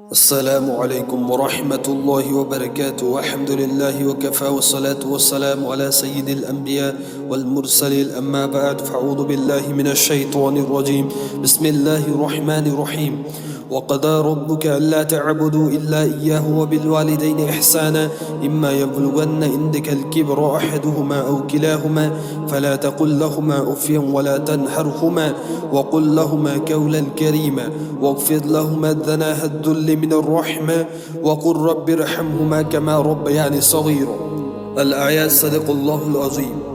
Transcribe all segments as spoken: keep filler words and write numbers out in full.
السلام عليكم ورحمة الله وبركاته. الحمد لله وكفى، والصلاة والسلام على سيد الأنبياء والمرسلين. أما بعد، فأعوذ بالله من الشيطان الرجيم. بسم الله الرحمن الرحيم. وقضى ربك ألا تعبدوا إلا إياه وبالوالدين إحسانا، إما يبلغن عندك الكبر أحدهما أو كلاهما، فلا تقل لهما أف ولا تنهرهما، وقل لهما قولا كريما، واخفض لهما جناح الذل من الرحمة، وقل رب ارحمهما كما ربياني صغيرا. الآيات. صدق الله العظيم.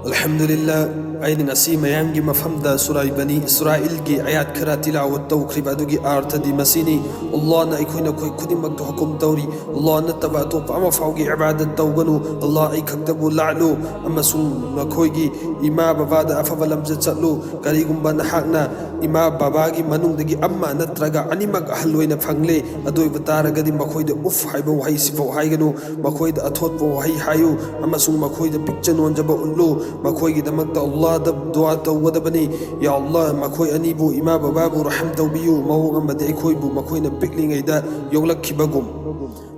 Alhamdulillah, ꯑꯩꯅ ꯉꯁꯤ ꯃꯌꯥꯝꯒꯤ ꯃꯐꯝꯗ ꯁꯨꯔꯥꯏ ꯕꯅꯤ ꯏꯁꯔꯥꯏꯜꯒꯤ ꯑꯥꯌꯥꯠ ꯈꯔ ꯇꯤꯂꯥꯋꯠ ꯇꯧꯈ꯭ꯔꯤꯕ ꯑꯗꯨꯒꯤ ꯑꯥꯔꯊꯗꯤ ꯃꯁꯤꯅꯤ: ꯑꯜꯂꯥꯍꯅ ꯑꯩꯈꯣꯏ ꯅꯈꯣꯏ ꯈꯨꯗꯤꯡꯃꯛꯇ ꯍꯨꯀꯨꯝ ꯇꯧꯔꯤ, ꯑꯜꯂꯥꯍ ꯅꯠꯇꯕ ꯑꯇꯣꯞꯄ ꯑꯃ ꯐꯥꯎꯒꯤ ꯏꯕꯥꯗꯠ ꯇꯧꯒꯅꯨ, ꯑꯜꯂꯥꯍ ꯑꯩ ꯈꯛꯇꯕꯨ ꯂꯥꯠꯂꯨ, ꯑꯃꯁꯨꯡ ꯅꯈꯣꯏꯒꯤ ꯏꯃꯥ ꯕꯕꯥꯗ ꯑꯐꯕ ꯂꯝꯆꯠ ꯆꯠꯂꯨ꯫ ꯀꯔꯤꯒꯨꯝꯕ ꯅꯍꯥꯛꯅ ꯏꯃꯥ ꯕꯕꯥꯒꯤ ꯃꯅꯨꯡꯗꯒꯤ ꯑꯃ ꯅꯠꯇ꯭ꯔꯒ ꯑꯅꯤꯃꯛ ꯑꯍꯜ ꯑꯣꯏꯅ ꯐꯪꯂꯦ, ꯑꯗꯨ ꯑꯣꯏꯕ ꯇꯥꯔꯒꯗꯤ ꯃꯈꯣꯏꯗ ꯎꯐ ꯍꯥꯏꯕ ꯋꯥꯍꯩꯁꯤꯐꯥꯎ ꯍꯥꯏꯒꯅꯨ, ꯃꯈꯣꯏꯗ ꯑꯊꯣꯠꯄ ꯋꯥꯍꯩ ꯍꯥꯏꯌꯨ, ꯑꯃꯁꯨꯡ ꯃꯈꯣꯏꯗ ꯄꯤꯛꯆ ꯅꯣꯟꯖꯕ ꯎꯠꯂꯨ꯫ ꯃꯈꯣꯏꯒꯤꯗꯃꯛꯇ ꯑꯜꯂꯥꯍꯗ ꯗꯨꯋꯥ ꯇꯧꯒꯗꯕꯅꯤ, "ꯌꯥ ꯑꯜꯂꯥꯍ, ꯃꯈꯣꯏ ꯑꯅꯤꯕꯨ, ꯏꯃꯥ ꯕꯕꯥꯕꯨ ꯔꯍꯝ ꯇꯧꯕꯤꯌꯨ, ꯃꯑꯣꯡ ꯑꯃꯗꯤ ꯑꯩꯈꯣꯏꯕꯨ ꯃꯈꯣꯏꯅ ꯄꯤꯛꯂꯤꯉꯩꯗ ꯌꯣꯛꯂꯛꯈꯤꯕꯒꯨꯝ"꯫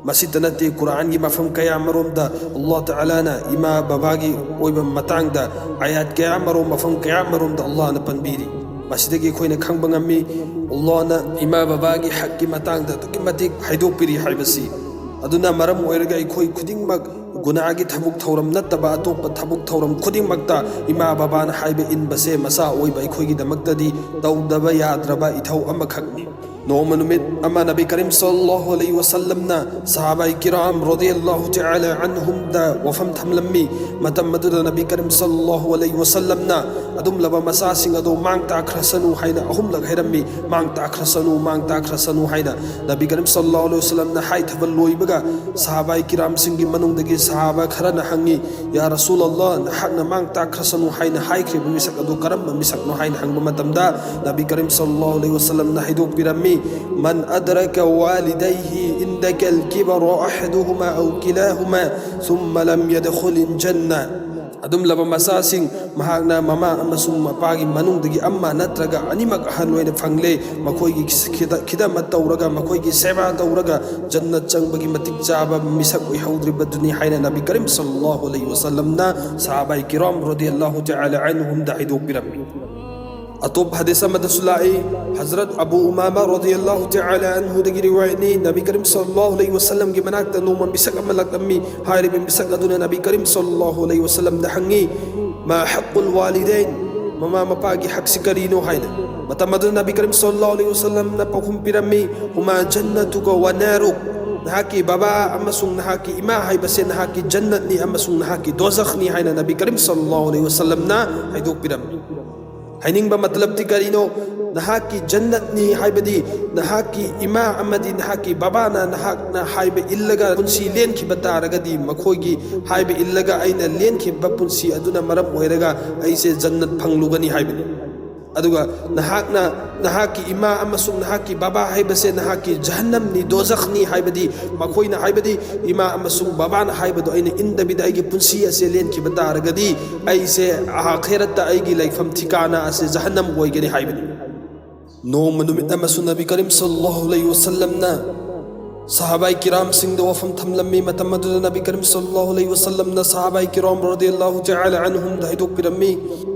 ꯃꯁꯤꯇ ꯅꯠꯇꯦ, ꯀꯨꯔꯥꯟꯒꯤ ꯃꯐꯝ ꯀꯌꯥ ꯃꯔꯣꯝꯗ ꯑꯜꯂꯥꯍ ꯇꯥꯂꯥꯅ ꯏꯃꯥ ꯕꯕꯥꯒꯤ ꯑꯣꯏꯕ ꯃꯇꯥꯡꯗ ꯑꯥꯌꯥꯠ ꯀꯌꯥ ꯃꯔꯣꯝ, ꯃꯐꯝ ꯀꯌꯥ ꯃꯔꯣꯝꯗ ꯑꯜꯂꯥꯍꯅ ꯄꯟꯕꯤꯔꯤ꯫ ꯃꯁꯤꯗꯒꯤ ꯑꯩꯈꯣꯏꯅ ꯈꯪꯕ ꯉꯝꯃꯤ, ꯑꯜꯂꯥꯍꯅ ꯏꯃꯥ ꯕꯕꯥꯒꯤ ꯍꯛꯀꯤ ꯃꯇꯥꯡꯗ ꯑꯗꯨꯛꯀꯤ ꯃꯇꯤꯛ ꯍꯥꯏꯗꯣꯛꯄꯤꯔꯤ ꯍꯥꯏꯕꯁꯤ꯫ ꯑꯗꯨꯅ ꯃꯔꯝ ꯑꯣꯏꯔꯒ ꯑꯩꯈꯣꯏ ꯈꯨꯗꯤꯡꯃꯛ ꯒꯨꯅꯥꯒꯤ ꯊꯕꯛ ꯊꯧꯔꯝ ꯅꯠꯇꯕ ꯑꯇꯣꯞꯄ ꯊꯕꯛ ꯊꯧꯔꯝ ꯈꯨꯗꯤꯡꯃꯛꯇ ꯏꯃꯥ ꯕꯕꯥꯅ ꯍꯥꯏꯕ ꯏꯟꯕꯁꯦ ꯃꯆꯥ ꯑꯣꯏꯕ ꯑꯩꯈꯣꯏꯒꯤꯗꯃꯛꯇꯗꯤ ꯇꯧꯗꯕ ꯌꯥꯗ꯭ꯔꯕ ꯏꯊꯧ ꯑꯃꯈꯛꯅꯤ꯫ ꯅꯣꯡꯃ ꯅꯨꯃꯤꯠ ꯑꯃ ꯅꯕꯤ ꯀꯔꯤꯝ ꯁꯜꯂꯜꯂꯥꯍꯨ ꯑꯂꯩꯍꯤ ꯋꯁꯜꯂꯝꯅ ꯁꯍꯥꯕꯥꯏ ꯀꯤꯔꯥꯝ ꯔꯣꯗꯤꯌꯜꯂꯥꯍꯨ ꯇꯥꯂꯥ ꯑꯟꯍꯨꯝꯗ ꯋꯥꯐꯝ ꯊꯝꯂꯝꯃꯤ꯫ ꯃꯇꯝ ꯑꯗꯨꯗ ꯅꯕꯤ ꯀꯔꯤꯝ ꯁꯜꯂꯜꯂꯥꯍꯨ ꯑꯂꯩꯍꯤ ꯋꯁꯜꯂꯝꯅ ꯑꯗꯨꯝꯂꯕ ꯃꯆꯥꯁꯤꯡ ꯑꯗꯨ ꯃꯥꯡ ꯇꯥꯛꯈ꯭ꯔꯁꯅꯨ ꯍꯥꯏꯅ ꯑꯍꯨꯝꯂꯛ ꯍꯥꯏꯔꯝꯃꯤ꯫ "ꯃꯥꯡ ꯇꯥꯛꯈ꯭ꯔꯁꯅꯨ, ꯃꯥꯡ ꯇꯥꯛꯈ꯭ꯔꯁꯅꯨ" ꯍꯥꯏꯅ ꯅꯕꯤ ꯀꯔꯤꯝ ꯁꯜꯂꯜꯂꯥꯍꯨ ꯑꯂꯩꯍꯤ ꯋꯁꯜꯂꯝꯅ ꯍꯥꯏꯊꯕ ꯂꯣꯏꯕꯒ, ꯁꯍꯥꯕꯥꯏ ꯀꯤꯔꯥꯝꯁꯤꯡꯒꯤ ꯃꯅꯨꯡꯗꯒꯤ ꯁꯍꯥꯕꯥ ꯈꯔꯅ ꯍꯪꯉꯤ, "ꯌꯥ ꯔꯁꯨꯂꯜꯂꯥꯍ, ꯅꯍꯥꯛꯅ ꯃꯥꯡ ꯇꯥꯛꯈ꯭ꯔꯁꯅꯨ ꯍꯥꯏꯅ ꯍꯥꯏꯈ꯭ꯔꯤꯕ ꯃꯤꯁꯛ ꯑꯗꯨ ꯀꯔꯝꯕ ꯃꯤꯁꯛꯅꯣ?" ꯍꯥꯏꯅ ꯍꯪꯕ ꯃꯇꯝꯗ, ꯅꯕꯤ ꯀꯔꯤꯝ ꯁꯜꯂꯜꯂꯥꯍꯨ ꯑꯂꯩꯍꯤ ꯋꯁꯜꯂꯝꯅ ꯍꯥꯏꯗꯣꯛꯄꯤꯔꯝꯃꯤ, "ꯃꯟ ꯑꯗ꯭ꯔꯀ ꯋꯥꯂꯤꯗꯩꯍꯤ ꯏꯟꯗꯀꯜ ꯀꯤꯕꯔ ꯑꯍꯗꯨꯍꯨꯃꯥ ꯑꯧ ꯀꯤꯂꯥꯍꯨꯃꯥ ꯁꯨꯝꯃ ꯂꯝ ꯌꯗꯈꯨꯂꯤꯜ ꯖꯟꯅ"꯫ ꯑꯗꯨꯝꯂꯕ ꯃꯆꯥꯁꯤꯡ ꯃꯍꯥꯛꯅ ꯃꯃꯥ ꯑꯃꯁꯨꯡ ꯃꯄꯥꯒꯤ ꯃꯅꯨꯡꯗꯒꯤ ꯑꯃ ꯅꯠꯇ꯭ꯔꯒ ꯑꯅꯤꯃꯛ ꯑꯍꯜ ꯑꯣꯏꯅ ꯐꯪꯂꯦ꯫ ꯃꯈꯣꯏꯒꯤ ꯈꯤꯗ-, ꯈꯤꯗꯃꯠ ꯇꯧꯔꯒ, ꯃꯈꯣꯏꯒꯤ ꯁꯦꯕꯥ ꯇꯧꯔꯒ, ꯖꯟꯅꯠ ꯆꯪꯕꯒꯤ ꯃꯇꯤꯛ ꯆꯥꯕ ꯃꯤꯁꯛ ꯑꯣꯏꯍꯧꯗ꯭ꯔꯤꯕꯗꯨꯅꯤ ꯍꯥꯏꯅ ꯅꯕꯤ ꯀꯔꯤꯝ ꯁꯜꯂꯜꯂꯥꯍꯨ ꯑꯂꯩꯍꯤ ꯋꯁꯜꯂꯝꯅ ꯁꯍꯥꯕꯥꯏ ꯀꯤꯔꯥꯝ ꯔꯗꯤꯌꯜꯂꯥꯍꯨ ꯇꯥꯂꯥ ꯑꯟꯍꯨꯝꯗ ꯍꯥꯏꯗꯣꯛꯄꯤꯔꯝꯃꯤ꯫ ꯑꯇꯣꯞꯄ ꯍꯗꯤꯁ ꯑꯃꯗꯁꯨ ꯂꯥꯛꯏ, ꯍꯖꯔꯠ ꯑꯕꯨ ꯎꯃꯥꯃꯥ ꯔꯗꯤꯌꯜꯂꯥꯍꯨ ꯇꯥꯂꯥ ꯑꯟꯍꯨꯗꯒꯤ ꯔꯤꯋꯥꯌꯠꯅꯤ, ꯅꯕꯤ ꯀꯔꯤꯝ ꯁꯜꯂꯜꯂꯥꯍꯨ ꯑꯂꯩꯍꯤ ꯋꯁꯜꯂꯝꯒꯤ ꯃꯅꯥꯛꯇ ꯅꯣꯡꯃ ꯃꯤꯁꯛ ꯑꯃ ꯂꯥꯛꯂꯝꯃꯤ꯫ ꯍꯥꯏꯔꯤꯕ ꯃꯤꯁꯛ ꯑꯗꯨꯅ ꯅꯕꯤ ꯀꯔꯤꯝ ꯁꯜꯂꯜꯂꯥꯍꯨ ꯑꯂꯩꯍꯤ ꯋꯁꯜꯂꯝꯗ ꯍꯪꯉꯤ, "ꯃꯥ ꯍꯛꯀꯨꯜ ꯋꯥꯂꯤꯗꯩꯟ?" ꯃꯃꯥ ꯃꯄꯥꯒꯤ ꯍꯛꯁꯤ ꯀꯔꯤꯅꯣ ꯍꯥꯏꯅ꯫ ꯃꯇꯝ ꯑꯗꯨꯗ ꯅꯕꯤ ꯀꯔꯤꯝ ꯁꯜꯂꯜꯂꯥꯍꯨ ꯑꯂꯩꯍꯤ ꯋꯁꯜꯂꯝꯅ ꯄꯥꯎꯈꯨꯝ ꯄꯤꯔꯝꯃꯤ, "ꯍꯨꯃꯥ ꯖꯟꯅꯇꯨꯀ ꯋ ꯅꯥꯔꯨꯛ", ꯅꯍꯥꯛꯀꯤ ꯕꯕꯥ ꯑꯃꯁꯨꯡ ꯅꯍꯥꯛꯀꯤ ꯏꯃꯥ ꯍꯥꯏꯕꯁꯦ ꯅꯍꯥꯛꯀꯤ ꯖꯟꯅꯠꯅꯤ ꯑꯃꯁꯨꯡ ꯅꯍꯥꯛꯀꯤ ꯗꯣꯖꯈꯅꯤ ꯍꯥꯏꯅ ꯅꯕꯤ ꯀꯔꯤꯝ ꯁꯜꯂꯜꯂꯥꯍꯨ ꯑꯂꯩꯍꯤ ꯋꯁꯜꯂꯝꯅ ꯍꯥꯏꯗꯣꯛꯄꯤꯔꯝꯃꯤ꯫ ꯍꯥꯏꯅꯤꯡꯕ ꯃꯇꯂꯕꯇꯤ ꯀꯔꯤꯅꯣ? ꯅꯍꯥꯛꯀꯤ ꯖꯟꯅꯠꯅꯤ ꯍꯥꯏꯕꯗꯤ ꯅꯍꯥꯛꯀꯤ ꯏꯃꯥ ꯑꯃꯗꯤ ꯅꯍꯥꯛꯀꯤ ꯕꯕꯥꯅ ꯅꯍꯥꯛꯅ ꯍꯥꯏꯕ ꯏꯜꯂꯒ ꯄꯨꯟꯁꯤ ꯂꯦꯟꯈꯤꯕ ꯇꯥꯔꯒꯗꯤ, ꯃꯈꯣꯏꯒꯤ ꯍꯥꯏꯕ ꯏꯜꯂꯒ ꯑꯩꯅ ꯂꯦꯟꯈꯤꯕ ꯄꯨꯟꯁꯤ ꯑꯗꯨꯅ ꯃꯔꯝ ꯑꯣꯏꯔꯒ ꯑꯩꯁꯦ ꯖꯟꯅꯠ ꯐꯪꯂꯨꯒꯅꯤ ꯍꯥꯏꯕꯅꯤ꯫ ꯑꯗꯨꯒ ꯅꯍꯥꯛꯅ, ꯅꯍꯥꯛꯀꯤ ꯏꯃꯥ ꯑꯃꯁꯨꯡ ꯅꯍꯥꯛꯀꯤ ꯕꯕꯥ ꯍꯥꯏꯕꯁꯦ ꯅꯍꯥꯛꯀꯤ ꯖꯍꯟꯅꯝꯅꯤ, ꯗꯣꯖꯈꯅꯤ ꯍꯥꯏꯕꯗꯤ ꯃꯈꯣꯏꯅ ꯍꯥꯏꯕꯗꯤ ꯏꯃꯥ ꯑꯃꯁꯨꯡ ꯕꯕꯥꯅ ꯍꯥꯏꯕꯗꯣ ꯑꯩꯅ ꯏꯟꯗꯕꯤꯗ ꯑꯩꯒꯤ ꯄꯨꯟꯁꯤ ꯑꯁꯦ ꯂꯦꯟꯈꯤꯕ ꯇꯥꯔꯒꯗꯤ ꯑꯩꯁꯦ ꯑꯥꯈꯤꯔꯠꯇ ꯑꯩꯒꯤ ꯂꯩꯐꯝ ꯊꯤꯀꯥꯅ ꯑꯁꯦ ꯖꯍꯟꯅꯝ ꯑꯣꯏꯒꯅꯤ ꯍꯥꯏꯕꯅꯤ꯫ ꯅꯣꯡꯃ ꯅꯨꯃꯤꯠ ꯑꯃꯁꯨ ꯅꯕꯤ ꯀꯔꯤꯝ ꯁꯜꯂꯜꯂꯥꯍꯨ ꯑꯂꯩꯍꯤ ꯋꯁꯜꯂꯝꯅ ꯁꯍꯥꯕꯥꯏ ꯀꯤꯔꯥꯝꯁꯤꯡꯗ ꯋꯥꯐꯝ ꯊꯝꯂꯝꯃꯤ꯫ ꯃꯇꯝ ꯑꯗꯨꯗ ꯅꯕꯤ ꯀꯔꯤꯝ ꯁꯜꯂꯜꯂꯥꯍꯨ ꯑꯂꯩꯍꯤ ꯋꯁꯜꯂꯝꯅ ꯁꯍꯥꯕꯥꯏ ꯀꯤꯔꯥꯝ ꯔꯗꯤꯌꯜꯂꯥꯍꯨ ꯇꯥꯂꯥ ꯑꯟꯍꯨꯝꯗ ꯍꯥꯏꯗꯣꯛꯄꯤꯔꯝꯃꯤ,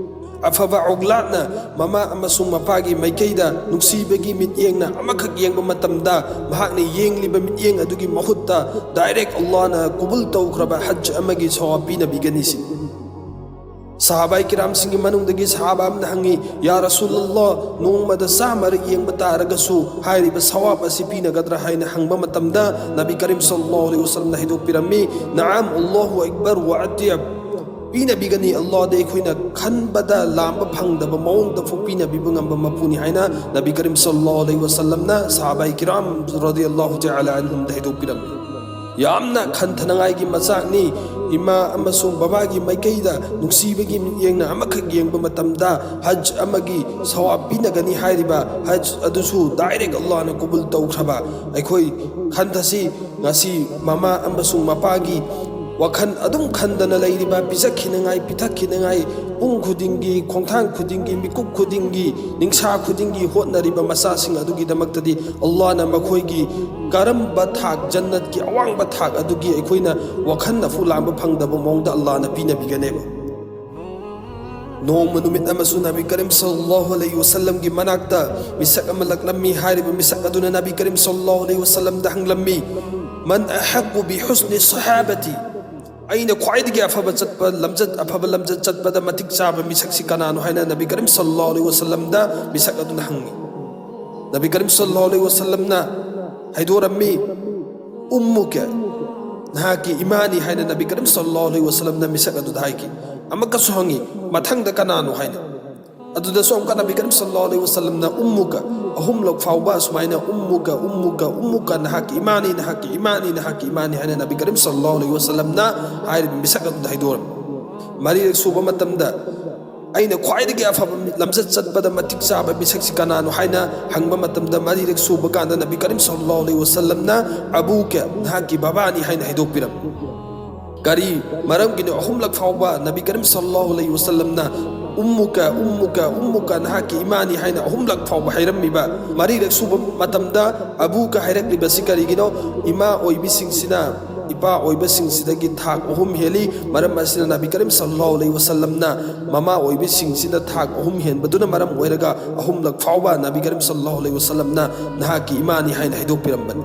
ꯑꯐꯕ ꯑꯧꯂꯥꯠꯅ ꯃꯃꯥ ꯑꯃꯁꯨꯡ ꯃꯄꯥꯒꯤ ꯃꯥꯏꯀꯩꯗ ꯅꯨꯡꯁꯤꯕꯒꯤ ꯃꯤꯠꯌꯦꯡꯅ ꯑꯃꯈꯛ ꯌꯦꯡꯕ ꯃꯇꯝꯗ, ꯃꯍꯥꯛꯅ ꯌꯦꯡꯂꯤꯕ ꯃꯤꯠꯌꯦꯡ ꯑꯗꯨꯒꯤ ꯃꯍꯨꯠꯇ ꯗꯥꯏꯔꯦꯛ ꯑꯜꯂꯥꯍꯅ ꯀꯕꯨꯜ ꯇꯧꯈ꯭ꯔꯕ ꯍꯖ ꯑꯃꯒꯤ ꯁꯋꯥꯕ ꯄꯤꯅꯕꯤꯒꯅꯤ ꯁꯤꯅꯤ꯫ ꯁꯍꯥꯕꯥꯏ ꯀꯤꯔꯥꯝꯁꯤꯡꯒꯤ ꯃꯅꯨꯡꯗꯒꯤ ꯁꯍꯥꯕꯥ ꯑꯃꯅ ꯍꯪꯉꯤ, "ꯌꯥ ꯔꯁꯨꯂꯜꯂꯥꯍ, ꯅꯣꯡꯃꯗ ꯆꯥꯝꯃꯔꯛ ꯌꯦꯡꯕ ꯇꯥꯔꯒꯁꯨ ꯍꯥꯏꯔꯤꯕ ꯁꯋꯥꯕ ꯑꯁꯤ ꯄꯤꯅꯒꯗ꯭ꯔꯥ?" ꯍꯥꯏꯅ ꯍꯪꯕ ꯃꯇꯝꯗ ꯅꯕꯤ ꯀꯔꯤꯝ ꯁꯜꯂꯜꯂꯥꯍꯨ ꯑꯂꯩꯍꯤ ꯋꯁꯜꯂꯝꯅ ꯍꯥꯏꯗꯣꯛꯄꯤꯔꯝꯃꯤ, "ꯅꯥꯝ, ꯑꯜꯂꯥꯍꯨ ꯑꯛꯕꯔ ꯋ ꯑꯇꯌꯕ"꯫ ꯄꯤꯅꯕꯤꯒꯅꯤ, ꯑꯜꯂꯥꯍꯗꯤ ꯑꯩꯈꯣꯏꯅ ꯈꯟꯕꯗ ꯂꯥꯝꯕ ꯐꯪꯗꯕ ꯃꯑꯣꯡꯗ ꯐꯥꯎ ꯄꯤꯅꯕꯤꯕ ꯉꯝꯕ ꯃꯄꯨꯅꯤ ꯍꯥꯏꯅ ꯅꯕꯤ ꯀꯔꯤꯝ ꯁꯜꯂꯜꯂꯥꯍꯨ ꯑꯂꯩꯍꯤ ꯋꯁꯜꯂꯝꯅ ꯁꯍꯥꯕꯥꯏ ꯀꯤꯔꯥꯝ ꯔꯗꯤꯌꯜꯂꯥꯍꯨ ꯇꯥꯂꯥ ꯑꯟꯍꯨꯝꯗ ꯍꯥꯏꯗꯣꯛꯄꯤꯔꯝꯃꯤ꯫ ꯌꯥꯝꯅ ꯈꯟꯊꯅꯉꯥꯏꯒꯤ ꯃꯆꯥꯛꯅꯤ꯫ ꯏꯃꯥ ꯑꯃꯁꯨꯡ ꯕꯕꯥꯒꯤ ꯃꯥꯏꯀꯩꯗ ꯅꯨꯡꯁꯤꯕꯒꯤ ꯃꯤꯠꯌꯦꯡꯅ ꯑꯃꯈꯛ ꯌꯦꯡꯕ ꯃꯇꯝꯗ ꯍꯖ ꯑꯃꯒꯤ ꯁꯋꯥꯕ ꯄꯤꯅꯒꯅꯤ ꯍꯥꯏꯔꯤꯕ ꯍꯖ ꯑꯗꯨꯁꯨ ꯗꯥꯏꯔꯦꯛ ꯑꯜꯂꯥꯍꯅ ꯀꯕꯨꯜ ꯇꯧꯈ꯭ꯔꯕ꯫ ꯑꯩꯈꯣꯏ ꯈꯟꯊꯁꯤ, ꯉꯁꯤ ꯃꯃꯥ ꯑꯃꯁꯨꯡ ꯃꯄꯥꯒꯤ ꯋꯥꯈꯜ ꯑꯗꯨꯝ ꯈꯟꯗꯅ ꯂꯩꯔꯤꯕ, ꯄꯤꯖꯈꯤꯅꯉꯥꯏ, ꯄꯤꯊꯛꯈꯤꯅꯉꯥꯏ, ꯄꯨꯡ ꯈꯨꯗꯤꯡꯒꯤ, ꯈꯣꯡꯊꯥꯡ ꯈꯨꯗꯤꯡꯒꯤ, ꯃꯤꯀꯨꯞ ꯈꯨꯗꯤꯡꯒꯤ, ꯅꯤꯡꯁꯥ ꯈꯨꯗꯤꯡꯒꯤ ꯍꯣꯠꯅꯔꯤꯕ ꯃꯆꯥꯁꯤꯡ ꯑꯗꯨꯒꯤꯗꯃꯛꯇꯗꯤ ꯑꯜꯂꯥꯍꯅ ꯃꯈꯣꯏꯒꯤ ꯀꯔꯝꯕ ꯊꯥꯛ, ꯖꯟꯅꯠꯀꯤ ꯑꯋꯥꯡꯕ ꯊꯥꯛ ꯑꯗꯨꯒꯤ ꯑꯩꯈꯣꯏꯅ ꯋꯥꯈꯜ ꯅꯐꯨ ꯂꯥꯡꯕ ꯐꯪꯗꯕ ꯃꯑꯣꯡꯗ ꯑꯜꯂꯥꯍꯅ ꯄꯤꯅꯕꯤꯒꯅꯦꯕ꯫ ꯅꯣꯡꯃ ꯅꯨꯃꯤꯠ ꯑꯃꯁꯨ ꯅꯕꯤ ꯀꯔꯤꯝ ꯁꯜꯂꯜꯂꯥꯍꯨ ꯑꯂꯩꯍꯤ ꯋꯁꯜꯂꯝꯒꯤ ꯃꯅꯥꯛꯇ ꯃꯤꯁꯛ ꯑꯃ ꯂꯥꯛꯂꯝꯃꯤ꯫ ꯍꯥꯏꯔꯤꯕ ꯃꯤꯁꯛ ꯑꯗꯨꯅ ꯅꯕꯤ ꯀꯔꯤꯝ ꯁꯜꯂꯜꯂꯥꯍꯨ ꯑꯂꯩꯍꯤ ꯋꯁꯜꯂꯝꯗ ꯍꯪꯂꯝꯃꯤ, "ꯃꯟ ꯑꯍꯛꯀꯨ ꯕꯤ ꯍꯨꯁꯅꯤ ꯁꯍꯥꯕꯇꯤ?" ꯑꯩꯅ ꯈ꯭ꯋꯥꯏꯗꯒꯤ ꯑꯐꯕ ꯆꯠꯄ ꯂꯝꯆꯠ, ꯑꯐꯕ ꯂꯝꯆꯠ ꯆꯠꯄꯗ ꯃꯇꯤꯛ ꯆꯥꯕ ꯃꯤꯁꯛꯁꯤ ꯀꯅꯥꯅꯣ ꯍꯥꯏꯅ ꯅꯕꯤ ꯀꯔꯤꯝ ꯁꯜꯂꯜꯂꯥꯍꯨ ꯑꯂꯩꯍꯤ ꯋꯁꯜꯂꯝꯗ ꯃꯤꯁꯛ ꯑꯗꯨꯅ ꯍꯪꯉꯤ꯫ ꯅꯕꯤ ꯀꯔꯤꯝ ꯁꯜꯂꯜꯂꯥꯍꯨ ꯑꯂꯩꯍꯤ ꯋꯁꯜꯂꯝꯅ ꯍꯥꯏꯗꯣꯔꯝꯃꯤ, "ꯎꯝꯃꯨꯀ, ꯅꯍꯥꯛꯀꯤ ꯏꯃꯥꯅꯤ" ꯍꯥꯏꯅ ꯅꯕꯤ ꯀꯔꯤꯝ ꯁꯜꯂꯜꯂꯥꯍꯨ ꯑꯂꯩꯍꯤ ꯋꯁꯜꯂꯝꯅ ꯃꯤꯁꯛ ꯑꯗꯨꯗ ꯍꯥꯏꯈꯤ꯫ ꯑꯃꯨꯛꯀꯁꯨ ꯍꯪꯉꯤ, ꯃꯊꯪꯗ ꯀꯅꯥꯅꯣ ꯍꯥꯏꯅ꯫ ꯑꯗꯨꯗꯁꯨ ꯑꯃꯨꯛꯀ ꯅꯕꯤ ꯀꯔꯤꯝ ꯁꯜꯂꯜꯂꯥꯍꯨ ꯑꯂꯩꯍꯤ ꯋꯁꯜꯂꯝꯅ "ꯎꯝꯃꯨꯀ", ꯑꯍꯨꯝꯂꯛ ꯐꯥꯎꯕ ꯑꯁꯨꯃꯥꯏꯅ "ꯎꯝꯃꯨꯀ, ꯎꯝꯃꯨꯀ, ꯎꯝꯃꯨꯀ", "ꯅꯍꯥꯛꯀꯤ ꯏꯃꯥꯅꯤ, ꯅꯍꯥꯛꯀꯤ ꯏꯃꯥꯅꯤ, ꯅꯍꯥꯛꯀꯤ ꯏꯃꯥꯅꯤ" ꯍꯥꯏꯅ ꯅꯕꯤ ꯀꯔꯤꯝ ꯁꯜꯂꯜꯂꯥꯍꯨ ꯑꯂꯩꯍꯤ ꯋꯁꯜꯂꯝꯅ ꯍꯥꯏꯔꯤꯕ ꯃꯤꯁꯛ ꯑꯗꯨꯗ ꯍꯥꯏꯗꯣꯔꯝꯃꯤ꯫ ꯃꯔꯤꯔꯛ ꯁꯨꯕ ꯃꯇꯝꯗ, "ꯑꯩꯅ ꯈ꯭ꯋꯥꯏꯗꯒꯤ ꯑꯐꯕ ꯂꯝꯆꯠ ꯆꯠꯄꯗ ꯃꯇꯤꯛ ꯆꯥꯕ ꯃꯤꯁꯛꯁꯤ ꯀꯅꯥꯅꯣ?" ꯍꯥꯏꯅ ꯍꯪꯕ ꯃꯇꯝꯗ, ꯃꯔꯤꯔꯛ ꯁꯨꯕ ꯀꯥꯟꯗ ꯅꯕꯤ ꯀꯔꯤꯝ ꯁꯜꯂꯜꯂꯥꯍꯨ ꯑꯂꯩꯍꯤ ꯋꯁꯜꯂꯝꯅ "ꯑꯕꯨꯀ", ꯅꯍꯥꯛꯀꯤ ꯕꯕꯥꯅꯤ ꯍꯥꯏꯅ ꯍꯥꯏꯗꯣꯛꯄꯤꯔꯝꯃꯤ꯫ ꯀꯔꯤ ꯃꯔꯝꯒꯤꯅꯣ ꯑꯍꯨꯝꯂꯛ ꯐꯥꯎꯕ ꯅꯕꯤ ꯀꯔꯤꯝ ꯁꯜꯂꯜꯂꯥꯍꯨ ꯑꯂꯩꯍꯤ ꯋꯁꯜꯂꯝꯅ "ꯎꯝꯃꯨꯀ, ꯎꯝꯃꯨꯀ, ꯎꯝꯃꯨꯀ", ꯅꯍꯥꯛꯀꯤ ꯏꯃꯥꯅꯤ ꯍꯥꯏꯅ ꯑꯍꯨꯝꯂꯛ ꯐꯥꯎꯕ ꯍꯥꯏꯔꯝꯃꯤꯕ? ꯃꯔꯤꯔꯛ ꯁꯨꯕ ꯃꯇꯝꯗ "ꯑꯕꯨꯀ" ꯍꯥꯏꯔꯛꯂꯤꯕꯁꯤ ꯀꯔꯤꯒꯤꯅꯣ? ꯏꯃꯥ ꯑꯣꯏꯕꯤꯁꯤꯡꯁꯤꯅ, ꯏꯄꯥ ꯑꯣꯏꯕꯁꯤꯡꯁꯤꯗꯒꯤ ꯊꯥꯛ ꯑꯍꯨꯝ ꯍꯦꯜꯂꯤ꯫ ꯃꯔꯝ ꯑꯁꯤꯅ ꯅꯕꯤ ꯀꯔꯤꯝ ꯁꯜꯂꯜꯂꯥꯍꯨ ꯑꯂꯩꯍꯤ ꯋꯁꯜꯂꯝꯅ ꯃꯃꯥ ꯑꯣꯏꯕꯤꯁꯤꯡꯁꯤꯅ ꯊꯥꯛ ꯑꯍꯨꯝ ꯍꯦꯟꯕꯗꯨꯅ ꯃꯔꯝ ꯑꯣꯏꯔꯒ ꯑꯍꯨꯝꯂꯛ ꯐꯥꯎꯕ ꯅꯕꯤ ꯀꯔꯤꯝ ꯁꯜꯂꯜꯂꯥꯍꯨ ꯑꯂꯩꯍꯤ ꯋꯁꯜꯂꯝꯅ "ꯅꯍꯥꯛꯀꯤ ꯏꯃꯥꯅꯤ" ꯍꯥꯏꯅ ꯍꯥꯏꯗꯣꯛꯄꯤꯔꯝꯕꯅꯤ꯫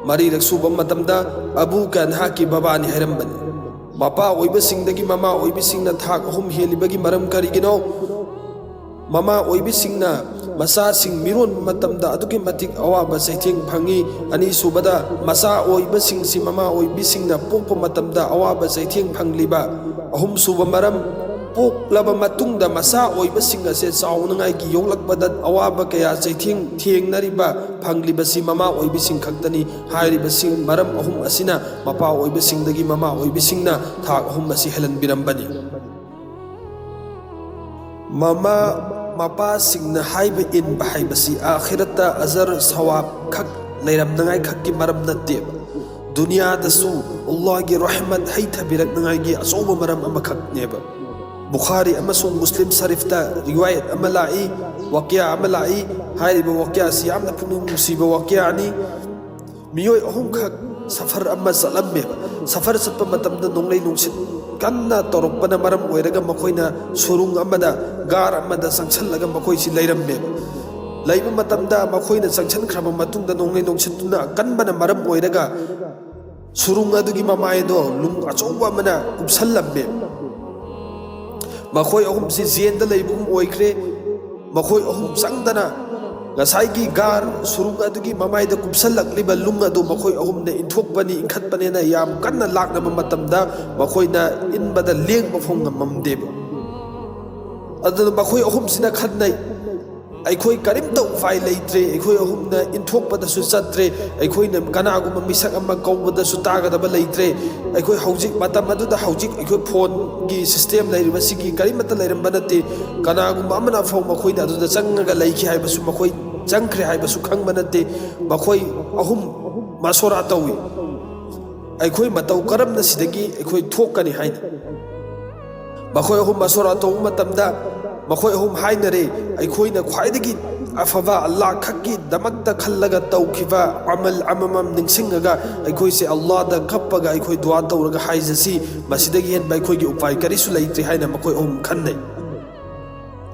ꯃꯔꯤꯔꯛ ꯁꯨꯕ ꯃꯇꯝꯗ "ꯑꯕꯨꯀ", ꯅꯍꯥꯛꯀꯤ ꯕꯕꯥꯅꯤ ꯍꯥꯏꯔꯝꯕꯅꯤ꯫ ꯃꯄꯥ ꯑꯣꯏꯕꯁꯤꯡꯗꯒꯤ ꯃꯃꯥ ꯑꯣꯏꯕꯤꯁꯤꯡꯅ ꯊꯥꯛ ꯑꯍꯨꯝ ꯍꯦꯜꯂꯤꯕꯒꯤ ꯃꯔꯝ ꯀꯔꯤꯒꯤꯅꯣ? ꯃꯃꯥ ꯑꯣꯏꯕꯤꯁꯤꯡꯅ ꯃꯆꯥꯁꯤꯡ ꯃꯤꯔꯣꯟꯕ ꯃꯇꯝꯗ ꯑꯗꯨꯛꯀꯤ ꯃꯇꯤꯛ ꯑꯋꯥꯕ ꯆꯩꯊꯦꯡ ꯐꯪꯉꯤ꯫ ꯑꯅꯤꯁꯨꯕꯗ, ꯃꯆꯥ ꯑꯣꯏꯕꯁꯤꯡꯁꯤ ꯃꯃꯥ ꯑꯣꯏꯕꯤꯁꯤꯡꯅ ꯄꯣꯛꯄ ꯃꯇꯝꯗ ꯑꯋꯥꯕ ꯆꯩꯊꯦꯡ ꯐꯪꯂꯤꯕ꯫ ꯑꯍꯨꯝꯁꯨꯕ ꯃꯔꯝ, ꯄꯣꯛꯂꯕ ꯃꯇꯨꯡꯗ ꯃꯆꯥ ꯑꯣꯏꯕꯁꯤꯡ ꯑꯁꯦ ꯆꯥꯎꯅꯉꯥꯏꯒꯤ ꯌꯣꯛꯂꯛꯄꯗ ꯑꯋꯥꯕ ꯀꯌꯥ ꯆꯩꯊꯦꯡ ꯊꯦꯡꯅꯔꯤꯕ ꯐꯪꯂꯤꯕꯁꯤ ꯃꯃꯥ ꯑꯣꯏꯕꯤꯁꯤꯡ ꯈꯛꯇꯅꯤ꯫ ꯍꯥꯏꯔꯤꯕꯁꯤꯡ ꯃꯔꯝ ꯑꯍꯨꯝ ꯑꯁꯤꯅ ꯃꯄꯥ ꯑꯣꯏꯕꯁꯤꯡꯗꯒꯤ ꯃꯃꯥ ꯑꯣꯏꯕꯤꯁꯤꯡꯅ ꯊꯥꯛ ꯑꯍꯨꯝ ꯑꯁꯤ ꯍꯦꯜꯍꯟꯕꯤꯔꯝꯕꯅꯤ꯫ ꯃꯃꯥ ꯃꯄꯥꯁꯤꯡꯅ ꯍꯥꯏꯕ ꯏꯟꯕ ꯍꯥꯏꯕꯁꯤ ꯑꯥꯈꯤꯔꯠꯇ ꯑꯖꯔ ꯁꯋꯥꯕ ꯈꯛ ꯂꯩꯔꯝꯅꯉꯥꯏ ꯈꯛꯀꯤ ꯃꯔꯝ ꯅꯠꯇꯦꯕ꯫ ꯗꯨꯅꯤꯌꯥꯗꯁꯨ ꯑꯜꯂꯥꯍꯒꯤ ꯔꯍꯃꯠ ꯍꯩꯊꯕꯤꯔꯛꯅꯉꯥꯏꯒꯤ ꯑꯆꯧꯕ ꯃꯔꯝ ꯑꯃꯈꯛꯅꯦꯕ꯫ ꯕꯨꯈꯥꯔꯤ ꯑꯃꯁꯨꯡ ꯃꯨꯁꯂꯤꯝ ꯁꯔꯤꯐꯇ ꯔꯤꯋꯥꯌꯠ ꯑꯃ ꯂꯥꯛꯏ, ꯋꯥꯀꯤꯌꯥ ꯑꯃ ꯂꯥꯛꯏ꯫ ꯍꯥꯏꯔꯤꯕ ꯋꯥꯀꯤꯌꯥ ꯑꯁꯤ ꯌꯥꯝꯅ ꯄꯨꯛꯅꯤꯡ ꯅꯨꯡꯁꯤꯕ ꯋꯥꯀꯤꯌꯥꯅꯤ꯫ ꯃꯤꯑꯣꯏ ꯑꯍꯨꯝꯈꯛ ꯁꯐꯔ ꯑꯃ ꯆꯠꯂꯝꯃꯦꯕ꯫ ꯁꯐꯔ ꯆꯠꯄ ꯃꯇꯝꯗ ꯅꯣꯡꯂꯩ ꯅꯨꯡꯁꯤꯠ ꯀꯟꯅ ꯇꯧꯔꯛꯄꯅ ꯃꯔꯝ ꯑꯣꯏꯔꯒ ꯃꯈꯣꯏꯅ ꯁꯨꯔꯨꯡ ꯑꯃꯗ, ꯒꯥꯔ ꯑꯃꯗ ꯆꯪꯁꯜꯂꯒ ꯃꯈꯣꯏꯁꯤ ꯂꯩꯔꯝꯃꯦꯕ꯫ ꯂꯩꯕ ꯃꯇꯝꯗ ꯃꯈꯣꯏꯅ ꯆꯪꯁꯟꯈ꯭ꯔꯕ ꯃꯇꯨꯡꯗ ꯅꯣꯡꯂꯩ ꯅꯨꯡꯁꯤꯠꯇꯨꯅ ꯑꯀꯟꯕꯅ ꯃꯔꯝ ꯑꯣꯏꯔꯒ ꯁꯨꯔꯨꯡ ꯑꯗꯨꯒꯤ ꯃꯃꯥꯏꯗꯣ ꯅꯨꯡ ꯑꯆꯧꯕ ꯑꯃꯅ ꯀꯨꯞꯁꯜꯂꯝꯃꯦ꯫ ꯃꯈꯣꯏ ꯑꯍꯨꯝꯁꯤ ꯖꯦꯟꯗ ꯂꯩꯕꯒꯨꯝ ꯑꯣꯏꯈ꯭ꯔꯦ꯫ ꯃꯈꯣꯏ ꯑꯍꯨꯝ ꯆꯪꯗꯅ ꯉꯁꯥꯏꯒꯤ ꯒꯥꯔ ꯁꯨꯔꯨꯡ ꯑꯗꯨꯒꯤ ꯃꯃꯥꯏꯗ ꯀꯨꯞꯁꯜꯂꯛꯂꯤꯕ ꯅꯨꯡ ꯑꯗꯨ ꯃꯈꯣꯏ ꯑꯍꯨꯝꯅ ꯏꯟꯊꯣꯛꯄꯅꯤ, ꯏꯟꯈꯠꯄꯅꯦꯅ ꯌꯥꯝ ꯀꯟꯅ ꯂꯥꯛꯅꯕ ꯃꯇꯝꯗ ꯃꯈꯣꯏꯅ ꯏꯟꯕꯗ ꯂꯦꯡꯕ ꯐꯥꯎ ꯉꯝꯃꯝꯗꯦꯕ꯫ ꯑꯗꯨꯅ ꯃꯈꯣꯏ ꯑꯍꯨꯝꯁꯤꯅ ꯈꯟꯅꯩ, "ꯑꯩꯈꯣꯏ ꯀꯔꯤꯝꯇ ꯎꯄꯥꯏ ꯂꯩꯇ꯭ꯔꯦ, ꯑꯩꯈꯣꯏ ꯑꯍꯨꯝꯅ ꯏꯟꯊꯣꯛꯄꯗꯁꯨ ꯆꯠꯇ꯭ꯔꯦ, ꯑꯩꯈꯣꯏꯅ ꯀꯅꯥꯒꯨꯝꯕ ꯃꯤꯁꯛ ꯑꯃ ꯀꯧꯕꯗꯁꯨ ꯇꯥꯒꯗꯕ ꯂꯩꯇ꯭ꯔꯦ꯫ ꯑꯩꯈꯣꯏ ꯍꯧꯖꯤꯛ ꯃꯇꯝ ꯑꯗꯨꯗ ꯍꯧꯖꯤꯛ ꯑꯩꯈꯣꯏ ꯐꯣꯟꯒꯤ ꯁꯤꯁꯇꯦꯝ ꯂꯩꯔꯤꯕꯁꯤꯒꯤ ꯀꯔꯤꯃꯠꯇ ꯂꯩꯔꯝꯕ ꯅꯠꯇꯦ꯫ ꯀꯅꯥꯒꯨꯝꯕ ꯑꯃꯅ ꯐꯥꯎ ꯃꯈꯣꯏꯅ ꯑꯗꯨꯗ ꯆꯪꯉꯒ ꯂꯩꯈꯤ ꯍꯥꯏꯕꯁꯨ, ꯃꯈꯣꯏ ꯆꯪꯈ꯭ꯔꯦ ꯍꯥꯏꯕꯁꯨ ꯈꯪꯕ ꯅꯠꯇꯦ꯫ ꯃꯈꯣꯏ ꯑꯍꯨꯝ ꯃꯁꯣꯔꯥ ꯇꯧꯏ, ꯑꯩꯈꯣꯏ ꯃꯇꯧ ꯀꯔꯝꯅ ꯁꯤꯗꯒꯤ ꯑꯩꯈꯣꯏ ꯊꯣꯛꯀꯅꯤ ꯍꯥꯏꯅ?" ꯃꯈꯣꯏ ꯑꯍꯨꯝ ꯃꯁꯣꯔꯥ ꯇꯧꯕ ꯃꯇꯝꯗ ꯃꯈꯣꯏ ꯑꯍꯨꯝ ꯍꯥꯏꯅꯔꯦ, "ꯑꯩꯈꯣꯏꯅ ꯈ꯭ꯋꯥꯏꯗꯒꯤ ꯑꯐꯕ ꯑꯜꯂꯥꯍ ꯈꯛꯀꯤꯗꯃꯛꯇ ꯈꯜꯂꯒ ꯇꯧꯈꯤꯕ ꯑꯃꯜ ꯑꯃꯃꯝ ꯅꯤꯡꯁꯤꯡꯉꯒ ꯑꯩꯈꯣꯏꯁꯦ ꯑꯜꯂꯥꯍꯗ ꯀꯞꯄꯒ ꯑꯩꯈꯣꯏ ꯗꯨꯋꯥ ꯇꯧꯔꯒ ꯍꯥꯏꯖꯁꯤ, ꯃꯁꯤꯗꯒꯤ ꯍꯦꯟꯕ ꯑꯩꯈꯣꯏꯒꯤ ꯎꯄꯥꯏ ꯀꯔꯤꯁꯨ ꯂꯩꯇ꯭ꯔꯦ" ꯍꯥꯏꯅ ꯃꯈꯣꯏ ꯑꯍꯨꯝ ꯈꯟꯅꯩ꯫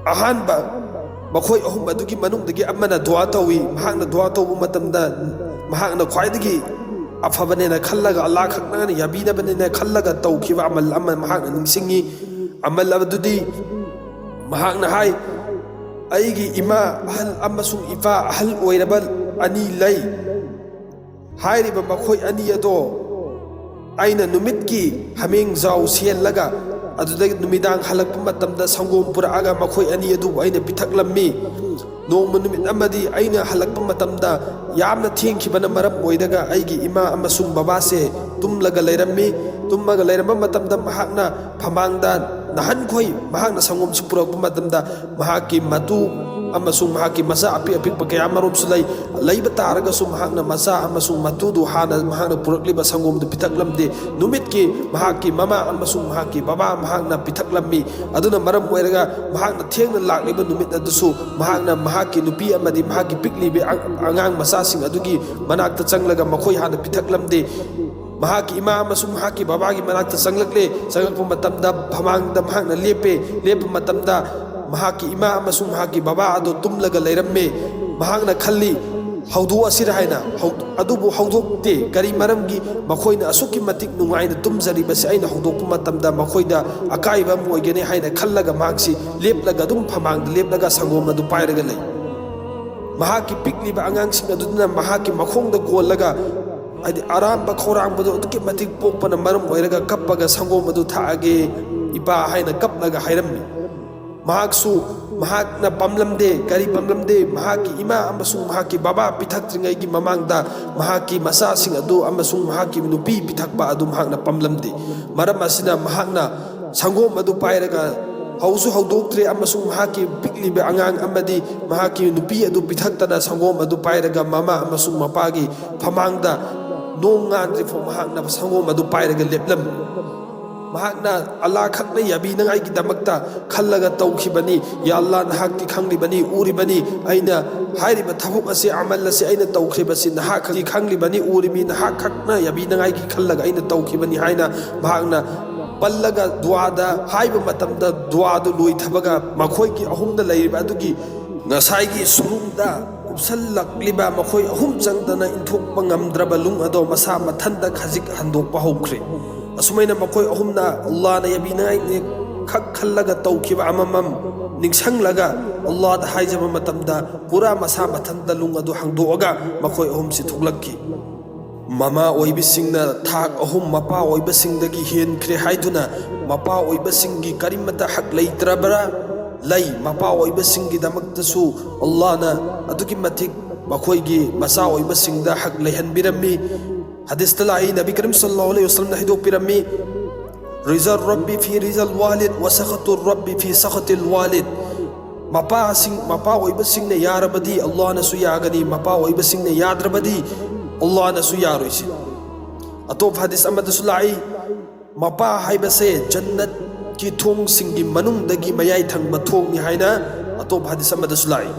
ꯑꯍꯥꯟꯕ, ꯃꯈꯣꯏ ꯑꯍꯨꯝ ꯑꯗꯨꯒꯤ ꯃꯅꯨꯡꯗꯒꯤ ꯑꯃꯅ ꯗꯨꯋꯥ ꯇꯧꯏ꯫ ꯃꯍꯥꯛꯅ ꯗꯨꯋꯥ ꯇꯧꯕ ꯃꯇꯝꯗ ꯃꯍꯥꯛꯅ ꯈ꯭ꯋꯥꯏꯗꯒꯤ ꯑꯐꯕꯅꯦꯅ ꯈꯜꯂꯒ, ꯑꯜꯂꯥꯍ ꯈꯛꯅ ꯌꯥꯕꯤꯅꯕꯅꯦꯅ ꯈꯜꯂꯒ ꯇꯧꯈꯤꯕ ꯑꯃꯜ ꯑꯃ ꯃꯍꯥꯛꯅ ꯅꯤꯡꯁꯤꯡꯉꯤ꯫ ꯑꯃꯜ ꯑꯗꯨꯗꯤ ꯃꯍꯥꯛꯅ ꯍꯥꯏ, "ꯑꯩꯒꯤ ꯏꯃꯥ ꯑꯍꯜ ꯑꯃꯁꯨꯡ ꯏꯄꯥ ꯑꯍꯜ ꯑꯣꯏꯔꯕ ꯑꯅꯤ ꯂꯩ꯫ ꯍꯥꯏꯔꯤꯕ ꯃꯈꯣꯏ ꯑꯅꯤ ꯑꯗꯣ ꯑꯩꯅ ꯅꯨꯃꯤꯠꯀꯤ ꯍꯥꯃꯦꯡꯖꯥꯎ ꯁꯦꯜꯂꯒ ꯑꯗꯨꯗꯒꯤ ꯅꯨꯃꯤꯗꯥꯡ ꯍꯜꯂꯛꯄ ꯃꯇꯝꯗ ꯁꯪꯒꯣꯝ ꯄꯨꯔꯛꯑꯒ ꯃꯈꯣꯏ ꯑꯅꯤ ꯑꯗꯨꯕꯨ ꯑꯩꯅ ꯄꯤꯊꯛꯂꯝꯃꯤ꯫ ꯅꯣꯡꯃ ꯅꯨꯃꯤꯠ ꯑꯃꯗꯤ ꯑꯩꯅ ꯍꯜꯂꯛꯄ ꯃꯇꯝꯗ ꯌꯥꯝꯅ ꯊꯦꯡꯈꯤꯕꯅ ꯃꯔꯝ ꯑꯣꯏꯔꯒ ꯑꯩꯒꯤ ꯏꯃꯥ ꯑꯃꯁꯨꯡ ꯕꯕꯥꯁꯦ ꯇꯨꯝꯂꯒ ꯂꯩꯔꯝꯃꯤ꯫ ꯇꯨꯝꯃꯒ ꯂꯩꯔꯝꯕ ꯃꯇꯝꯗ ꯃꯍꯥꯛꯅ ꯐꯃꯥꯡꯗ ꯅꯍꯥꯟꯈꯣꯏ ꯃꯍꯥꯛꯅ ꯁꯪꯒꯣꯝꯁꯨ ꯄꯨꯔꯛꯄ ꯃꯇꯝꯗ ꯃꯍꯥꯛꯀꯤ ꯃꯇꯨ ꯑꯃꯁꯨꯡ ꯃꯍꯥꯛꯀꯤ ꯃꯆꯥ ꯑꯄꯤꯛ ꯑꯄꯤꯛꯄ ꯀꯌꯥ ꯃꯔꯨꯝꯁꯨ ꯂꯩ꯫ ꯂꯩꯕ ꯇꯥꯔꯒꯁꯨ ꯃꯍꯥꯛꯅ ꯃꯆꯥ ꯑꯃꯁꯨꯡ ꯃꯇꯨꯗꯨ ꯍꯥꯟꯅ ꯃꯍꯥꯛꯅ ꯄꯨꯔꯛꯂꯤꯕ ꯁꯪꯒꯣꯝꯗꯨ ꯄꯤꯊꯛꯂꯝꯗꯦ꯫ ꯅꯨꯃꯤꯠꯀꯤ ꯃꯍꯥꯛꯀꯤ ꯃꯃꯥ ꯑꯃꯁꯨꯡ ꯃꯍꯥꯛꯀꯤ ꯕꯕꯥ ꯃꯍꯥꯛꯅ ꯄꯤꯊꯛꯂꯝꯃꯤ꯫ ꯑꯗꯨꯅ ꯃꯔꯝ ꯑꯣꯏꯔꯒ ꯃꯍꯥꯛꯅ ꯊꯦꯡꯅ ꯂꯥꯛꯂꯤꯕ ꯅꯨꯃꯤꯠ ꯑꯗꯨꯁꯨ ꯃꯍꯥꯛꯅ ꯃꯍꯥꯛꯀꯤ ꯅꯨꯄꯤ ꯑꯃꯗꯤ ꯃꯍꯥꯛꯀꯤ ꯄꯤꯛꯂꯤꯕ ꯑꯉꯥꯡ ꯃꯆꯥꯁꯤꯡ ꯑꯗꯨꯒꯤ ꯃꯅꯥꯛꯇ ꯆꯪꯂꯒ ꯃꯈꯣꯏ ꯍꯥꯟꯅ ꯄꯤꯊꯛꯂꯝꯗꯦ꯫ ꯃꯍꯥꯛꯀꯤ ꯏꯃꯥ ꯑꯃꯁꯨꯡ ꯃꯍꯥꯛꯀꯤ ꯕꯕꯥꯒꯤ ꯃꯅꯥꯛꯇ ꯆꯪꯂꯛꯂꯦ꯫ ꯆꯪꯂꯛꯄ ꯃꯇꯝꯗ ꯐꯃꯥꯡꯗ ꯃꯍꯥꯛꯅ ꯂꯦꯞꯄꯦ꯫ ꯂꯦꯞꯄ ꯃꯇꯝꯗ ꯃꯍꯥꯛꯀꯤ ꯏꯃꯥ ꯑꯃꯁꯨꯡ ꯃꯍꯥꯛꯀꯤ ꯕꯕꯥ ꯑꯗꯨ ꯇꯨꯝꯂꯒ ꯂꯩꯔꯝꯃꯦ꯫ ꯃꯍꯥꯛꯅ ꯈꯜꯂꯤ, "ꯍꯧꯗꯣꯛꯑꯁꯤꯔ?" ꯍꯥꯏꯅ꯫ ꯍꯧ-, ꯑꯗꯨꯕꯨ ꯍꯧꯗꯣꯛꯇꯦ꯫ ꯀꯔꯤ ꯃꯔꯝꯒꯤ? ꯃꯈꯣꯏꯅ ꯑꯁꯨꯛꯀꯤ ꯃꯇꯤꯛ ꯅꯨꯡꯉꯥꯏꯅ ꯇꯨꯝꯖꯔꯤꯕꯁꯤ ꯑꯩꯅ ꯍꯧꯗꯣꯛꯄ ꯃꯇꯝꯗ ꯃꯈꯣꯏꯗ ꯑꯀꯥꯏꯕ ꯑꯃ ꯑꯣꯏꯒꯅꯤ ꯍꯥꯏꯅ ꯈꯜꯂꯒ ꯃꯍꯥꯛꯁꯤ ꯂꯦꯞꯂꯒ, ꯑꯗꯨꯝ ꯐꯃꯥꯡꯗ ꯂꯦꯞꯂꯒ ꯁꯪꯒꯣꯝ ꯑꯗꯨ ꯄꯥꯏꯔꯒ ꯂꯩ꯫ ꯃꯍꯥꯛꯀꯤ ꯄꯤꯛꯂꯤꯕ ꯑꯉꯥꯡꯁꯤꯡ ꯑꯗꯨꯅ ꯃꯍꯥꯛꯀꯤ ꯃꯈꯣꯡꯗ ꯀꯣꯜꯂꯒ, ꯍꯥꯏꯗꯤ ꯑꯔꯥꯝꯕ ꯈꯧꯔꯥꯡꯕꯗꯨ ꯑꯗꯨꯛꯀꯤ ꯃꯇꯤꯛ ꯄꯣꯛꯄꯅ ꯃꯔꯝ ꯑꯣꯏꯔꯒ ꯀꯞꯄꯒ, "ꯁꯪꯒꯣꯝ ꯑꯗꯨ ꯊꯥꯛꯑꯒꯦ ꯏꯄꯥ" ꯍꯥꯏꯅ ꯀꯞꯂꯒ ꯍꯥꯏꯔꯝꯃꯤ꯫ ꯃꯍꯥꯛꯁꯨ, ꯃꯍꯥꯛꯅ ꯄꯥꯝꯂꯝꯗꯦ꯫ ꯀꯔꯤ ꯄꯥꯝꯂꯝꯗꯦ? ꯃꯍꯥꯛꯀꯤ ꯏꯃꯥ ꯑꯃꯁꯨꯡ ꯃꯍꯥꯛꯀꯤ ꯕꯕꯥ ꯄꯤꯊꯛꯇ꯭ꯔꯤꯉꯩꯒꯤ ꯃꯃꯥꯡꯗ ꯃꯍꯥꯛꯀꯤ ꯃꯆꯥꯁꯤꯡ ꯑꯗꯨ ꯑꯃꯁꯨꯡ ꯃꯍꯥꯛꯀꯤ ꯅꯨꯄꯤ ꯄꯤꯊꯛꯄ ꯑꯗꯨ ꯃꯍꯥꯛꯅ ꯄꯥꯝꯂꯝꯗꯦ꯫ ꯃꯔꯝ ꯑꯁꯤꯅ ꯃꯍꯥꯛꯅ ꯁꯪꯒꯣꯝ ꯑꯗꯨ ꯄꯥꯏꯔꯒ ꯍꯧꯁꯨ ꯍꯧꯗꯣꯛꯇ꯭ꯔꯦ ꯑꯃꯁꯨꯡ ꯃꯍꯥꯛꯀꯤ ꯄꯤꯛꯂꯤꯕ ꯑꯉꯥꯡ ꯑꯃꯗꯤ ꯃꯍꯥꯛꯀꯤ ꯅꯨꯄꯤ ꯑꯗꯨ ꯄꯤꯊꯛꯇꯅ ꯁꯪꯒꯣꯝ ꯑꯗꯨ ꯄꯥꯏꯔꯒ ꯃꯃꯥ ꯑꯃꯁꯨꯡ ꯃꯄꯥꯒꯤ ꯐꯃꯥꯡꯗ ꯅꯣꯡ ꯉꯥꯟꯗ꯭ꯔꯤꯐꯥꯎ ꯃꯍꯥꯛꯅ ꯁꯪꯒꯣꯝ ꯑꯗꯨ ꯄꯥꯏꯔꯒ ꯂꯦꯞꯂꯝꯃꯤ꯫ ꯃꯍꯥꯛꯅ ꯑꯜꯂꯥꯍ ꯈꯛꯅ ꯌꯥꯕꯤꯅꯉꯥꯏꯒꯤꯗꯃꯛꯇ ꯈꯜꯂꯒ ꯇꯧꯈꯤꯕꯅꯤ꯫ "ꯌꯥ ꯑꯜꯂꯥꯍ, ꯅꯍꯥꯛꯇꯤ ꯈꯪꯂꯤꯕꯅꯤ, ꯎꯔꯤꯕꯅꯤ꯫ ꯑꯩꯅ ꯍꯥꯏꯔꯤꯕ ꯊꯕꯛ ꯑꯁꯤ, ꯑꯃꯜ ꯑꯁꯤ ꯑꯩꯅ ꯇꯧꯈ꯭ꯔꯤꯕꯁꯤ ꯅꯍꯥꯛ ꯈꯛꯇꯤ ꯈꯪꯂꯤꯕꯅꯤ, ꯎꯔꯤꯕꯅꯤ꯫ ꯅꯍꯥꯛ ꯈꯛꯅ ꯌꯥꯕꯤꯅꯉꯥꯏꯒꯤ ꯈꯜꯂꯒ ꯑꯩꯅ ꯇꯧꯈꯤꯕꯅꯤ" ꯍꯥꯏꯅ ꯃꯍꯥꯛꯅ ꯄꯜꯂꯒ ꯗꯨꯋꯥꯗ ꯍꯥꯏꯕ ꯃꯇꯝꯗ, ꯗꯨꯋꯥꯗꯨ ꯂꯣꯏꯊꯕꯒ ꯃꯈꯣꯏꯒꯤ ꯑꯍꯨꯝꯗ ꯂꯩꯔꯤꯕ ꯑꯗꯨꯒꯤ ꯉꯁꯥꯏꯒꯤ ꯁꯨꯔꯨꯡꯗ ꯀꯨꯞꯁꯜꯂꯛꯂꯤꯕ ꯃꯈꯣꯏ ꯑꯍꯨꯝ ꯆꯪꯗꯅ ꯏꯟꯊꯣꯛꯄ ꯉꯝꯗ꯭ꯔꯕ ꯅꯨꯡ ꯑꯗꯣ ꯃꯁꯥ ꯃꯊꯟꯇ ꯈꯖꯤꯛ ꯍꯟꯗꯣꯛꯄ ꯍꯧꯈ꯭ꯔꯦ꯫ ꯑꯁꯨꯃꯥꯏꯅ ꯃꯈꯣꯏ ꯑꯍꯨꯝꯅ ꯑꯜꯂꯥꯍꯅ ꯌꯥꯕꯤꯅꯉꯥꯏꯅꯤ ꯈꯛ ꯈꯜꯂꯒ ꯇꯧꯈꯤꯕ ꯑꯃꯃꯝ ꯅꯤꯡꯁꯤꯡꯂꯒ ꯑꯜꯂꯥꯍꯗ ꯍꯥꯏꯖꯕ ꯃꯇꯝꯗ, ꯄꯨꯔꯥ ꯃꯁꯥ ꯃꯊꯟꯇ ꯅꯨꯡ ꯑꯗꯨ ꯍꯥꯡꯗꯣꯛꯑꯒ ꯃꯈꯣꯏ ꯑꯍꯨꯝꯁꯤ ꯊꯣꯛꯂꯛꯈꯤ꯫ ꯃꯃꯥ ꯑꯣꯏꯕꯁꯤꯡꯅ ꯊꯥꯛ ꯑꯍꯨꯝ ꯃꯄꯥ ꯑꯣꯏꯕꯁꯤꯡꯗꯒꯤ ꯍꯦꯟꯈ꯭ꯔꯦ ꯍꯥꯏꯗꯨꯅ ꯃꯄꯥ ꯑꯣꯏꯕꯁꯤꯡꯒꯤ ꯀꯔꯤꯃꯠꯇ ꯍꯛ ꯂꯩꯇ꯭ꯔꯕ꯭ꯔꯥ? ꯂꯩ꯫ ꯃꯄꯥ ꯑꯣꯏꯕꯁꯤꯡꯒꯤꯗꯃꯛꯇꯁꯨ ꯑꯜꯂꯥꯍꯅ ꯑꯗꯨꯛꯀꯤ ꯃꯇꯤꯛ ꯃꯈꯣꯏꯒꯤ ꯃꯆꯥ ꯑꯣꯏꯕꯁꯤꯡꯗ ꯍꯛ ꯂꯩꯍꯟꯕꯤꯔꯝꯃꯤ꯫ ꯍꯗꯤꯁꯇ ꯂꯥꯛꯏ, ꯅꯕꯤ ꯀꯔꯤꯝ ꯁꯜꯂꯜꯂꯥꯍꯨ ꯑꯂꯩꯍꯤ ꯋꯁꯜꯂꯝꯅ ꯍꯥꯏꯗꯣꯛꯄꯤꯔꯝꯃꯤ, "ꯔꯤꯖꯥ ꯔꯕꯤ ꯐꯤ ꯔꯤꯖꯥ ꯋꯥꯂꯤꯗ ꯋ ꯁꯈꯇꯨ ꯔꯕꯤ ꯐꯤ ꯁꯈꯇꯤꯜ ꯋꯥꯂꯤꯗ"꯫ ꯃꯄꯥꯁꯤꯡ, ꯃꯄꯥ ꯑꯣꯏꯕꯁꯤꯡꯅ ꯌꯥꯔꯕꯗꯤ ꯑꯜꯂꯥꯍꯅꯁꯨ ꯌꯥꯒꯅꯤ, ꯃꯄꯥ ꯑꯣꯏꯕꯁꯤꯡꯅ ꯌꯥꯗ꯭ꯔꯕꯗꯤ ꯑꯜꯂꯥꯍꯅꯁꯨ ꯌꯥꯔꯣꯏꯁꯤ꯫ ꯑꯇꯣꯞꯄ ꯍꯗꯤꯁ ꯑꯃꯗꯁꯨ ꯂꯥꯛꯏ, ꯃꯄꯥ ꯍꯥꯏꯕꯁꯦ ꯖꯟꯅꯠꯀꯤ ꯊꯣꯡꯁꯤꯡꯒꯤ ꯃꯅꯨꯡꯗꯒꯤ ꯃꯌꯥꯏ ꯊꯪꯕ ꯊꯣꯡꯅꯤ ꯍꯥꯏꯅ ꯑꯇꯣꯞꯄ ꯍꯗꯤꯁ ꯑꯃꯗꯁꯨ ꯂꯥꯛꯏ꯫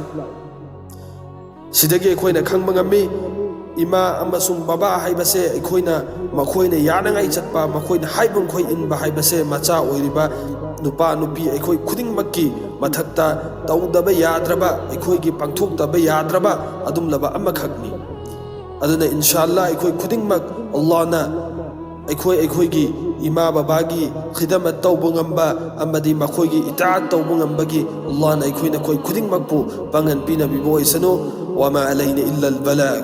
ꯁꯤꯗꯒꯤ ꯑꯩꯈꯣꯏꯅ ꯈꯪꯕ ꯉꯝꯃꯤ, ꯏꯃꯥ ꯑꯃꯁꯨꯡ ꯕꯕꯥ ꯍꯥꯏꯕꯁꯦ ꯑꯩꯈꯣꯏꯅ, ꯃꯈꯣꯏꯅ ꯌꯥꯅꯉꯥꯏ ꯆꯠꯄ, ꯃꯈꯣꯏꯅ ꯍꯥꯏꯕ ꯃꯈꯣꯏ ꯏꯟꯕ ꯍꯥꯏꯕꯁꯦ ꯃꯆꯥ ꯑꯣꯏꯔꯤꯕ ꯅꯨꯄꯥ ꯅꯨꯄꯤ ꯑꯩꯈꯣꯏ ꯈꯨꯗꯤꯡꯃꯛꯀꯤ ꯃꯊꯛꯇ ꯇꯧꯗꯕ ꯌꯥꯗ꯭ꯔꯕ, ꯑꯩꯈꯣꯏꯒꯤ ꯄꯥꯡꯊꯣꯛꯇꯕ ꯌꯥꯗ꯭ꯔꯕ ꯑꯗꯨꯝꯂꯕ ꯑꯃꯈꯛꯅꯤ꯫ ꯑꯗꯨꯅ ꯏꯟꯁꯥ ꯑꯜꯂꯥ ꯑꯩꯈꯣꯏ ꯈꯨꯗꯤꯡꯃꯛ ꯑꯜꯂꯥꯍꯅ ꯑꯩꯈꯣꯏ ꯑꯩꯈꯣꯏꯒꯤ ꯏꯃꯥ ꯕꯕꯥꯒꯤ ꯈꯤꯗꯃꯠ ꯇꯧꯕ ꯉꯝꯕ ꯑꯃꯗꯤ ꯃꯈꯣꯏꯒꯤ ꯏꯇꯥꯑꯠ ꯇꯧꯕ ꯉꯝꯕꯒꯤ ꯑꯜꯂꯥꯍꯅ ꯑꯩꯈꯣꯏ ꯅꯈꯣꯏ ꯈꯨꯗꯤꯡꯃꯛꯄꯨ ꯄꯥꯡꯒꯟ ꯄꯤꯅꯕꯤꯕ ꯑꯣꯏꯁꯅꯨ꯫ وما علينا إلا البلاغ.